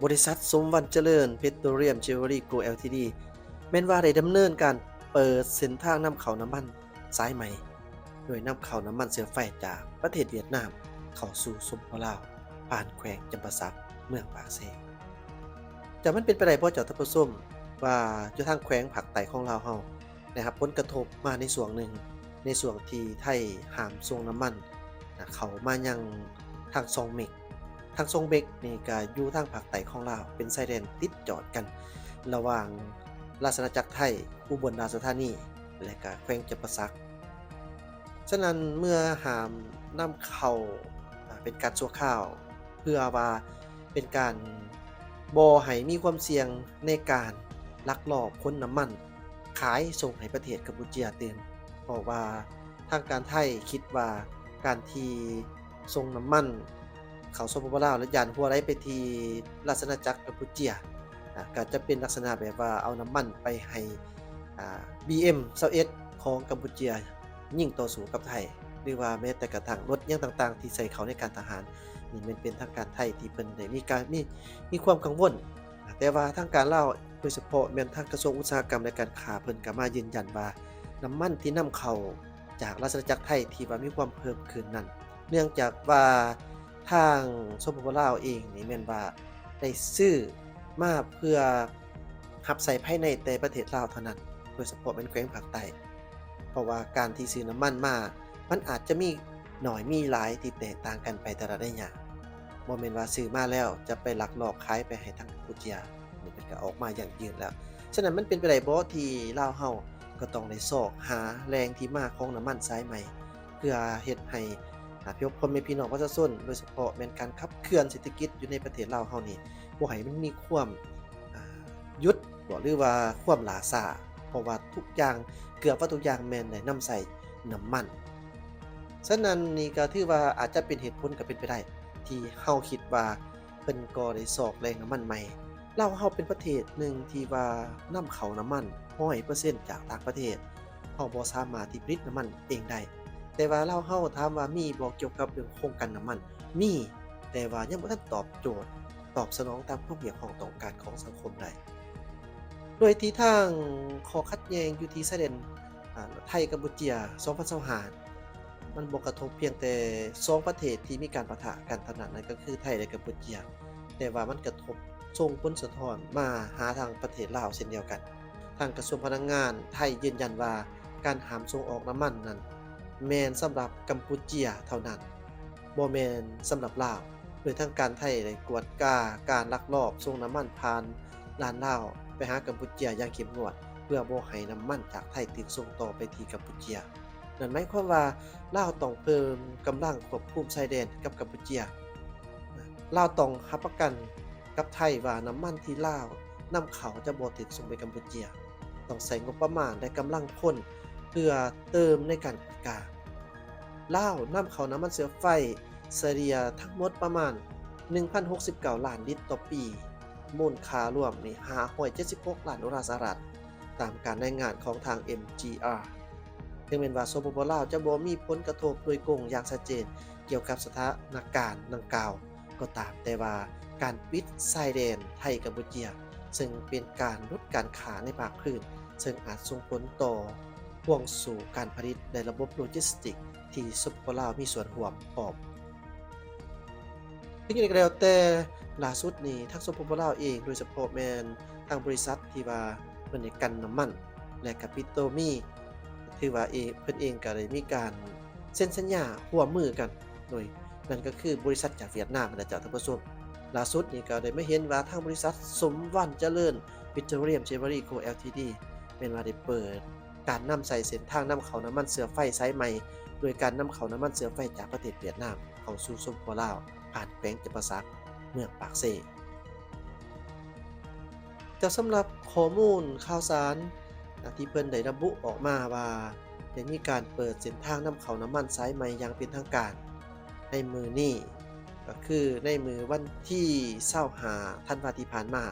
ບໍລິສັດ ສົມວັນຈະເລີນ ເພັດໂຕຣຽມ ເຈເວລຣີ ໂກ ແອລ ທີ ດີ ແມ່ນວ່າໄດ້ດຳເນີນການເປີດເສັ້ນທາງນຳເຂົ້ານ້ຳມັນສາຍໃໝ່ ໂດຍນຳເຂົ້ານ້ຳມັນເຊື້ອໄຟຈາກປະເທດຫວຽດນາມເຂົ້າສູ່ ສປປ ລາວ ຜ່ານແຂວງຈຳປາສັກ ເມືອງປາກເຊ. ຈະມັນເປັນໄປໄດ້ບໍ່ ເຈົ້າທ່ານຜູ້ຊົມ ວ່າຢູ່ທາງແຂວງພາກໃຕ້ຂອງລາວເຮົາ ໄດ້ຮັບຜົນກະທົບມາໃນຊ່ວງໜຶ່ງ ໃນຊ່ວງທີ່ໄທຫ້າມສົ່ງນ້ຳມັນ ນະ ເຂົ້າມາຍັງທາງຊ່ອງເມັກ. ທາງຊ່ອງເມັກນີ້ກະຢູ່ທາງພາກໃຕ້ຂອງລາວ ເປັນຊາຍແດນຕິດຈອດກັນລະຫວ່າງລາຊະອານາຈັກໄທ ອຸບົນລາຊະທານີ ແລະກະແຂວງຈຳປາສັກ. ສະນັ້ນເມື່ອຫ້າມນຳເຂົ້າ ອາ ເປັນການຊົ່ວຄາວ ເພື່ອວ່າເປັນການບໍ່ໃຫ້ມີຄວາມສ່ຽງໃນການລັກລອບຂົນນ້ຳມັນຂາຍສົ່ງໃຫ້ປະເທດກຳປູເຈຍຕື່ມ ເພາະວ່າທາງການໄທຄິດວ່າການທີ່ສົ່ງນ້ຳມັນເຂົ້າ ສປປ ລາວ ແລ້ວຢ້ານຮົ່ວໄຫຼໄປທີ່ລາຊະອານາຈັກກຳປູເຈຍ ອາ ກໍຈະເປັນລັກສະນະແບບວ່າເອົານ້ຳມັນໄປໃຫ້ ອາ ບີເອັມຊາວເອັດ ຂອງກຳປູເຈຍ ຍິງຕໍ່ສູ້ກັບໄທ ຫຼືວ່າແມ້ແຕ່ກະທັ່ງລົດຫຍັງຕ່າງໆທີ່ໃຊ້ເຂົ້າໃນການທະຫານ ນີ້ແມ່ນເປັນທາງການໄທທີ່ເພິ່ນໄດ້ມີການ ມີ ມີຄວາມກັງວົນ. ແຕ່ວ່າທາງການລາວ ໂດຍສະເພາະແມ່ນທາງກະຊວງອຸດສາຫະກຳ ແລະ ການຄ້າ ເພິ່ນກໍມາຢືນຢັນວ່າ ນ້ຳມັນທີ່ນຳເຂົ້າຈາກລາຊະອານາຈັກໄທທີ່ວ່າມີຄວາມເພີ່ມຂຶ້ນນັ້ນ ເນື່ອງຈາກວ່າທາງ ສປປ ລາວ ເອງນີ້ແມ່ນວ່າໄດ້ຊື້ມາເພື່ອຮັບໃຊ້ພາຍໃນແຕ່ປະເທດລາວເທົ່ານັ້ນ ໂດຍສະເພາະແມ່ນແຂວງພາກໃຕ້. ເພາະວ່າການທີ່ຊື້ນ້ຳມັນມາ ມັນອາດຈະມີໜ້ອຍມີຫຼາຍທີ່ແຕກຕ່າງກັນໄປແຕ່ລະໄລຍະ ບໍ່ແມ່ນວ່າຊື້ມາແລ້ວຈະໄປລັກລອບຂາຍໄປໃຫ້ທາງກຳປູເຈຍ ນີ້ເພິ່ນກໍອອກມາຢັ້ງຢືນແລ້ວ. ສະນັ້ນມັນເປັນໄປໄດ້ບໍ່ທີ່ລາວເຮົາກໍຕ້ອງໄດ້ຊອກຫາແຫຼ່ງທີ່ມາຂອງນ້ຳມັນສາຍໃໝ່ ເພື່ອເຮັດໃຫ້ ອາ ພວກພໍ່ແມ່ພີ່ນ້ອງປະຊາຊົນ ໂດຍສະເພາະແມ່ນການຂັບເຄື່ອນເສດຖະກິດຢູ່ໃນປະເທດລາວເຮົານີ້ ບໍ່ໃຫ້ມັນມີຄວາມ ອາ ຢຸດບໍ ຫຼືວ່າຄວາມຫຼ້າຊ້າ ເພາະວ່າທຸກຢ່າງ ເກືອບວ່າທຸກຢ່າງແມ່ນໄດ້ນຳໃຊ້ນ້ຳມັນ. ສະນັ້ນນີ້ກໍຖືວ່າອາດຈະເປັນເຫດຜົນກໍເປັນໄປໄດ້ ທີ່ເຮົາຄິດວ່າເພິ່ນກໍໄດ້ຊອກແຫຼ່ງນ້ຳມັນໃໝ່. ລາວເຮົາເປັນປະເທດໜຶ່ງທີ່ວ່ານຳເຂົ້ານ້ຳມັນຮ້ອຍເປີເຊັນຈາກຕ່າງປະເທດ. ເຮົາບໍ່ສາມາດທີ່ຜະລິດນ້ຳມັນເອງໄດ້. ແຕ່ວ່າລາວເຮົາຖາມວ່າມີບໍ່ກ່ຽວກັບເລື່ອງໂຄງການນ້ຳມັນ? ມີ, ແຕ່ວ່າຍັງບໍ່ທັນຕອບໂຈດ, ຕອບສະໜອງຕາມຄວາມຮຽກຮ້ອງຕ້ອງການຂອງສັງຄົມໄດ້. ໂດຍທີ່ທາງຂໍ້ຂັດແຍ່ງຢູ່ທີ່ຊາຍແດນ ອາ ໄທ-ກຳປູເຈຍ ສອງພັນຊາວຫ້າ ມັນບໍ່ກະທົບພຽງແຕ່ສອງປະເທດທີ່ມີການປະທະກັນເທົ່ານັ້ນ, ນັ້ນກໍຄືໄທ ແລະ ກຳປູເຈຍ, ແຕ່ວ່າມັນກະທົບ ສົ່ງຜົນສະທ້ອນມາຫາທາງປະເທດລາວເຊັ່ນດຽວກັນ. ທາງກະຊວງພະລັງງານໄທຢືນຢັນວ່າ ການຫ້າມສົ່ງອອກນ້ຳມັນນັ້ນ ແມ່ນສຳລັບກຳປູເຈຍເທົ່ານັ້ນ, ບໍ່ແມ່ນສຳລັບລາວ, ໂດຍທາງການໄທໄດ້ກວດກາການລັກລອບສົ່ງນ້ຳມັນຜ່ານດ່ານລາວໄປຫາກຳປູເຈຍຢ່າງເຂັ້ມງວດ ເພື່ອບໍ່ໃຫ້ນ້ຳມັນຈາກໄທຖືກສົ່ງຕໍ່ໄປທີ່ກຳປູເຈຍ. ນັ້ນໝາຍຄວາມວ່າ ລາວຕ້ອງເພີ່ມກຳລັງຄວບຄຸມຊາຍແດນກັບກຳປູເຈຍ. ລາວຕ້ອງຮັບປະກັນກັບໄທວ່າ ນ້ຳມັນທີ່ລາວນຳເຂົ້າຈະບໍ່ຖືກສົ່ງໄປກຳປູເຈຍ. ຕ້ອງໃຊ້ງົບປະມານ ແລະ ກຳລັງຄົນ ເພື່ອເຕີມໃນການກວດກາ. ລາວນຳເຂົ້ານ້ຳມັນເຊື້ອໄຟສະເລ່ຍທັງໝົດປະມານ ໜຶ່ງພັນຫົກສິບເກົ້າລ້ານລິດຕໍ່ປີ, ມູນຄ່າລວມນີ້ ຫ້າຮ້ອຍເຈັດສິບຫົກລ້ານໂດລາສະຫະລັດ, ຕາມການລາຍງານຂອງທາງ ເອັມຈີອາ. ເຖິງແມ່ນວ່າ ສປປ ລາວ ຈະບໍ່ມີຜົນກະທົບໂດຍກົງຢ່າງຊັດເຈນກ່ຽວກັບສະຖານະການດັ່ງກ່າວກໍຕາມ, ແຕ່ວ່າການປິດຊາຍແດນໄທ-ກຳປູເຈຍ ເຊິ່ງເປັນການຫຼຸດການຄ້າໃນພາກພື້ນ, ເຊິ່ງອາດສົ່ງຜົນຕໍ່ຫ່ວງໂສ້ການຜະລິດ ແລະ ລະບົບໂລຈິສຕິກທີ່ ສປປ ລາວ ມີສ່ວນຮ່ວມພ້ອມ. ເຖິງຢ່າງໃດກໍແລ້ວແຕ່, ຫຼ້າສຸດນີ້ ທາງ ສປປ ລາວ ເອງ, ໂດຍສະເພາະແມ່ນທາງບໍລິສັດທີ່ວ່າເພິ່ນໄດ້ກັ່ນນ້ຳມັນ ແລະ ກະປິໂຕມີ, ຖືວ່າເອ ເພິ່ນເອງກໍໄດ້ມີການເຊັນສັນຍາຮ່ວມມືກັນ, ໂດຍນັ້ນກໍຄືບໍລິສັດຈາກຫວຽດນາມນະເຈົ້າທ່ານຜູ້ຊົມ. ຫຼ້າສຸດນີ້ກໍໄດ້ມາເຫັນວ່າທາງບໍລິສັດ ສົມວັນຈະເລີນ ເພັດໂຕຣຽມ ເຈເວລຣີ ໂກ ແອລ ທີ ດີ ແມ່ນວ່າໄດ້ເປີດ ການນຳໃຊ້ເສັ້ນທາງນຳເຂົ້ານ້ຳມັນເຊື້ອໄຟສາຍໃໝ່ ໂດຍການນຳເຂົ້ານ້ຳມັນເຊື້ອໄຟຈາກປະເທດຫວຽດນາມເຂົ້າສູ່ ສປປ ລາວ ຜ່ານແຂວງຈຳປາສັກ ເມືອງປາກເຊ. ແຕ່ສຳລັບຂໍ້ມູນຂ່າວສານທີ່ເພິ່ນໄດ້ລະບຸອອກມາວ່າ ໄດ້ມີການເປີດເສັ້ນທາງນຳເຂົ້ານ້ຳມັນສາຍໃໝ່ຢ່າງເປັນທາງການໃນມື້ນີ້ ກໍຄືໃນມື້ວັນທີຊາວຫ້າ ທັນວາທີ່ຜ່ານມາ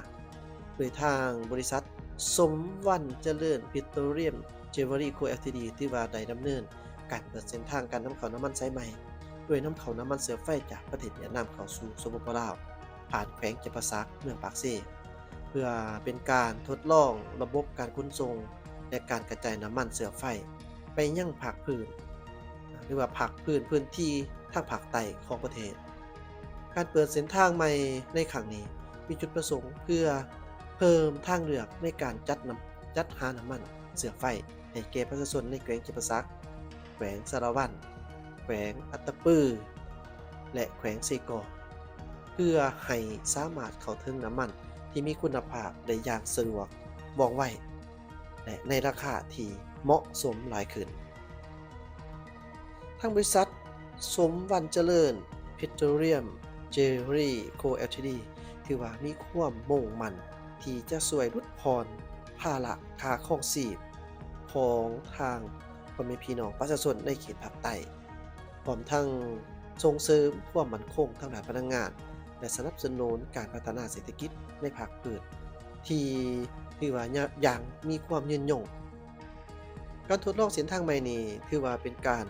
ໂດຍທາງບໍລິສັດ ສົມວັນຈະເລີນ ເພັດໂຕຣຽມ ເຈເວລຣີ ໂກ ແອລ ທີ ດີ ຖືວ່າໄດ້ດຳເນີນການເປີດເສັ້ນທາງການນຳເຂົ້ານ້ຳມັນສາຍໃໝ່ ໂດຍນຳເຂົ້ານ້ຳມັນເຊື້ອໄຟຈາກປະເທດຫວຽດນາມເຂົ້າສູ່ ສປປ ລາວ. ຜ່ານແຂວງຈຳປາສັກ ເມືອງປາກເຊ ເພື່ອເປັນການທົດລອງລະບົບການຂົນສົ່ງ ແລະ ການກະຈາຍນ້ຳມັນເຊື້ອໄຟໄປຍັງພາກພື້ນ ຫຼືວ່າພາກພື້ນ ພື້ນທີ່ທາງພາກໃຕ້ຂອງປະເທດ. ການເປີດເສັ້ນທາງໃໝ່ໃນຄັ້ງນີ້ ມີຈຸດປະສົງເພື່ອເພີ່ມທາງເລືອກໃນການຈັດນຳ ຈັດຫານ້ຳມັນເຊື້ອໄຟໃຫ້ແກ່ປະຊາຊົນໃນແຂວງຈຳປາສັກ, ແຂວງສາລະວັນ, ແຂວງອັດຕະປື ແລະ ແຂວງເຊກອງ ເພື່ອໃຫ້ສາມາດເຂົ້າເຖິງນ້ຳມັນທີ່ມີຄຸນນະພາບໄດ້ຢ່າງສະດວກ, ວ່ອງໄວ ແລະ ໃນລາຄາທີ່ເໝາະສົມຫຼາຍຂຶ້ນ. ທາງບໍລິສັດ ສົມວັນຈະເລີນ Petroleum Jelly Co Ltd ຖືວ່າມີຄວາມມຸ່ງໝັ້ນທີ່ຈະຊ່ວຍຫຼຸດຜ່ອນພາລະຄ່າຄອງຊີບຂອງທາງພໍ່ແມ່ພີ່ນ້ອງປະຊາຊົນໃນເຂດພາກໃຕ້, ພ້ອມທັງສົ່ງເສີມຄວາມໝັ້ນຄົງທາງດ້ານພະລັງງານ ແລະ ສະໜັບສະໜູນການພັດທະນາເສດຖະກິດໃນພາກພື້ນ ທີ່ຖືວ່າຍະ ຢ່າງມີຄວາມຍືນຍົງ. ການທົດລອງເສັ້ນທາງໃໝ່ນີ້ ຖືວ່າເປັນການ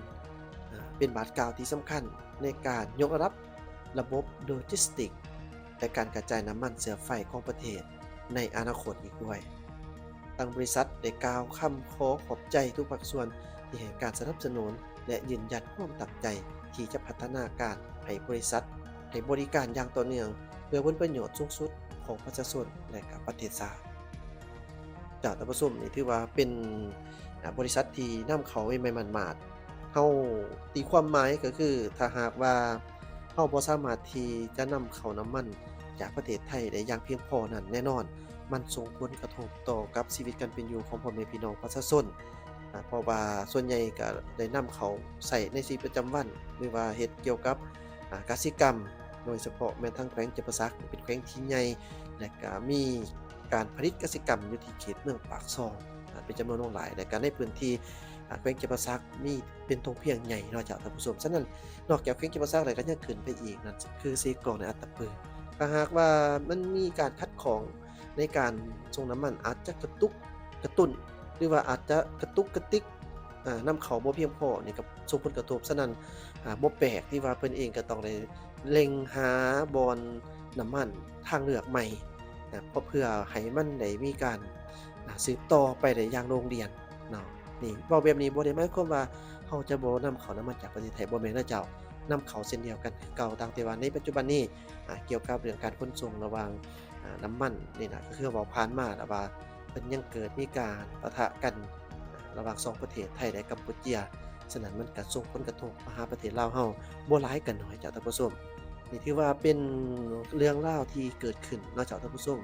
ເປັນບາດກ້າວທີ່ສຳຄັນໃນການຍົກລະດັບລະບົບໂລຈິສຕິກ ແລະ ການກະຈາຍນ້ຳມັນເຊື້ອໄຟຂອງປະເທດໃນອະນາຄົດອີກດ້ວຍ. ທາງບໍລິສັດໄດ້ກ່າວຄຳຂໍຂອບໃຈທຸກພາກສ່ວນທີ່ໃຫ້ການສະໜັບສະໜູນ ແລະ ຢືນຢັນຄວາມຕັ້ງໃຈທີ່ຈະພັດທະນາການໃຫ້ບໍລິສັດ ໃຫ້ບໍລິການຢ່າງຕໍ່ເນື່ອງ ເພື່ອຜົນປະໂຫຍດສູງສຸດຂອງປະຊາຊົນ ແລະ ກະປະເທດຊາດ. ເຈົ້າ ທ່ານຜູ້ຊົມ, ນີ້ຖືວ່າເປັນ ອາ ບໍລິສັດທີ່ນຳເຂົ້າໃໝ່ໆໝາດໆ. ເຮົາຕີຄວາມໝາຍກໍຄື ຖ້າຫາກວ່າເຮົາບໍ່ສາມາດທີ່ຈະນຳເຂົ້ານ້ຳມັນຈາກປະເທດໄທໄດ້ຢ່າງພຽງພໍນັ້ນ, ແນ່ນອນມັນສົ່ງຜົນກະທົບຕໍ່ກັບຊີວິດການເປັນຢູ່ຂອງພໍ່ແມ່ພີ່ນ້ອງປະຊາຊົນ. ອາ ເພາະວ່າສ່ວນໃຫຍ່ກໍໄດ້ນຳເຂົ້າໃຊ້ໃນຊີວິດປະຈຳວັນ ຫຼືວ່າເຮັດກ່ຽວກັບ ອາ ກະສິກຳ, ໂດຍສະເພາະແມ່ນທາງແຂວງຈຳປາສັກ ເປັນແຂວງທີ່ໃຫຍ່ ແລະ ກະມີການຜະລິດກະສິກຳຢູ່ທີ່ເຂດເມືອງປາກຊ່ອງ ອາ ເປັນຈຳນວນຫຼວງຫຼາຍ ແລະ ກະໃນພື້ນທີ່ ອາ ແຂວງຈຳປາສັກມີເປັນທົ່ງພຽງໃຫຍ່ເນາະເຈົ້າ ທ່ານຜູ້ຊົມ. ສະນັ້ນ ນອກຈາກແຂວງຈຳປາສັກແລ້ວ ກໍຍັງຂຶ້ນໄປອີກ ນັ້ນຄືເຊກອງ ແລະ ອັດຕະປື. ຖ້າຫາກວ່າມັນມີການຂັດຂ້ອງໃນການສົ່ງນ້ຳມັນ ອາດຈະກະຕຸກກະຕຸ້ນ ຫຼືວ່າອາດຈະກະຕຸກກະຕິກ ອາ ນຳເຂົ້າບໍ່ພຽງພໍ ນີ້ກໍສົ່ງຜົນກະທົບ. ສະນັ້ນ ອາ ບໍ່ແປກທີ່ວ່າເພິ່ນເອງກໍຕ້ອງໄດ້ເລັ່ງຫາບ່ອນນ້ຳມັນທາງເລືອກໃໝ່ ນະ ເພື່ອໃຫ້ມັນໄດ້ມີການ ອາ ສືບຕໍ່ໄປໄດ້ຢ່າງໂດ່ງດ່ຽນເນາະ. ນີ້ ເວົ້າແບບນີ້ບໍ່ໄດ້ໝາຍຄວາມວ່າເຮົາຈະບໍ່ນຳເຂົ້ານ້ຳມັນຈາກປະເທດໄທ, ບໍ່ແມ່ນນະເຈົ້າ, ນຳເຂົ້າເຊັ່ນດຽວກັນຄືເກົ່າ, ຕ່າງແຕ່ວ່າໃນປັດຈຸບັນນີ້ ອາ ກ່ຽວກັບເລື່ອງການຂົນສົ່ງລະຫວ່າງ ອາ ນ້ຳມັນນີ້ນະ ກໍຄືເວົ້າຜ່ານມາລະວ່າ ເພິ່ນຍັງເກີດມີການປະທະກັນ ອາ ລະຫວ່າງສອງປະເທດໄທ ແລະ ກຳປູເຈຍ. ສະນັ້ນມັນກະສົ່ງຜົນກະທົບມາຫາປະເທດລາວເຮົາບໍ່ຫຼາຍກໍໜ້ອຍເຈົ້າ ທ່ານຜູ້ຊົມ. ນີ້ຖືວ່າເປັນເລື່ອງລາວທີ່ເກີດຂຶ້ນເນາະເຈົ້າ ທ່ານຜູ້ຊົມ.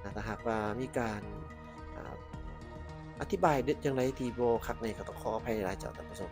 ອາ ຖ້າຫາກວ່າມີການ ອາ ອະທິບາຍເດັດຢ່າງໃດທີ່ບໍ່ຄັກແນ່ ກໍຕ້ອງຂໍອະໄພຫຼາຍໆເຈົ້າ ທ່ານຜູ້ຊົມ.